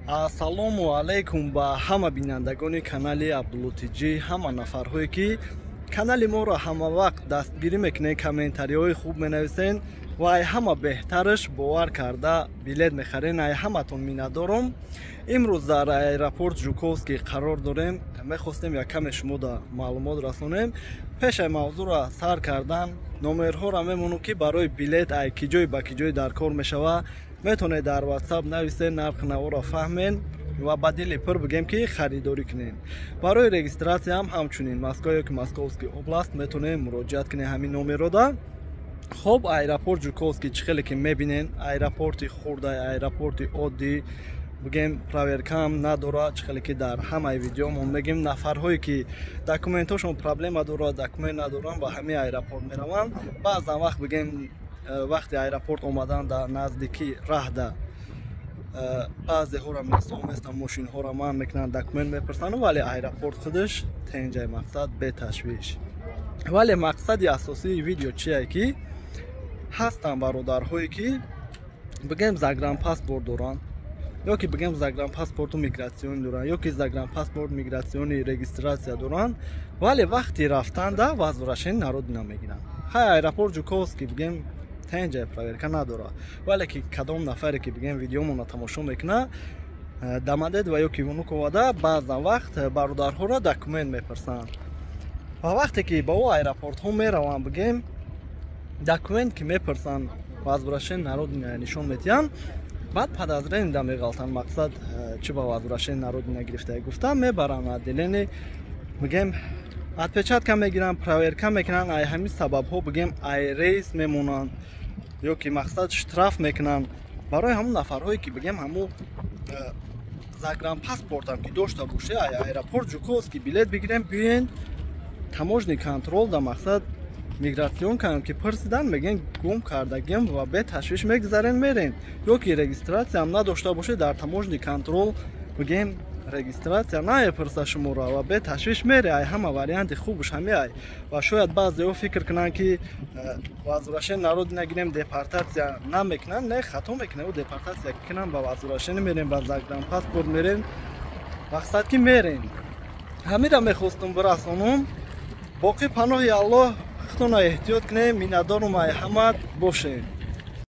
Ассалому алайкум ба ҳама бинандагони канали Абдулло Тҷ, ҳама нафарҳое, ки канали моро ҳамавақт дастгирӣ мекунед, комментариҳои хуб менависен ва ай ҳама беҳтараш бовар карда билет мехарен. Ай ҳаматон миннатдорум. Имрӯз дар аэропорт Жуковский қарор дорем. Мехостем як каме шумо да маълумот расонем. Пешаи мавзӯъро сар кардан, номерҳоро мемонам, ки барои билет ай ки ҷой ба ки ҷой дар кор мешава. Метавонед дар WhatsApp нависен, нархи наворо фаҳмен ва ба дили пур бигем, ки харидорӣ кунед. Барои регистратсияам ҳамчунин Москва ё ки Московский область метавонед муроҷиат кунед ҳамин номеррода. Хоб, аэропорт Жуковский чӣ хеле ки мебинен, аэропорти хурда, аэропорти оддӣ бигем, проверкаам надорад. Чӣ хеле ки дар ҳамаи видеомон мегем, нафарҳое ки документҳошон проблема дорад, документ надоранд, ба ҳамин аэропорт мераванд. Баъзан вақт бигем, вақти аэропорт омадан, дар наздикӣ раҳда баъзеҳоро места мошинҳоро манъ мекунанд, документ мепурсанд, вале аэропорт худаш тенҷай, мақсад, беташвиш. Вале мақсади асосии видео чие, ки ҳастанд бародарҳое, ки бигем, загранпаспорт доранд ё ки бигем, загранпаспорту миграционный доранд, ё ки загранпаспорт, миграционный, регистрация доранд, вале вақти рафтанда возвращение на родина мегиранд. Хай, аэропорт Жуковский бигем, тенҷа, проверка надорад, вале ки кадом нафаре ки бигем, видеомонро тамошо мекунад, Домодедово ё ки Внуковода баъзан вақт бародарҳоро документ мепурсанд ва вақте ки ба ӯ аэропортҳо мераванд, бигем, документ ки мепурсанд, возвращение на родина нишон медиҳанд, баъд подозрение да меғалтанд. Мақсад, чӣ ба возвращение на родина гирифта гуфта, мебаранд отделение, бигем, отпечатка мегиранд, проверка мекунанд. Ай ҳамин сабабҳо, бигем, ай рейс мемонанд ё ки мақсад, штраф мекунанд. Барои ҳамун нафарҳое ки бигем, ҳамун загранпаспортам ки дошта боше, ай аэропорт Жуковский билет бигирем, биёен таможенный контроль да, мақсад, миграционкаам ки пурсидан, мегӯен, гум кардагим ва беташвиш мегузарен, мерен. Ё ки регистратсияам надошта бошед, дар таможенный контроль, бигем, регистратсия намепурса шуморо ва беташвиш мере. Ай ҳама варианти хубуш ҳамеай. Ва шояд баъзеҳо фикр кунанд, ки возвращение на родина гирем, депортатсия намекунанд. Не, хато мекунанд. Ӯ депортатсия кунанд, ба возвращение мерем, ба загранпаспорт мерем, мақсад, ки мерем. Ҳамира мехостум бирасонум. Боқӣ паноҳи Аллоҳ, худтона эҳтиёт кунем. Миннатдорум, ай ҳамат бошем.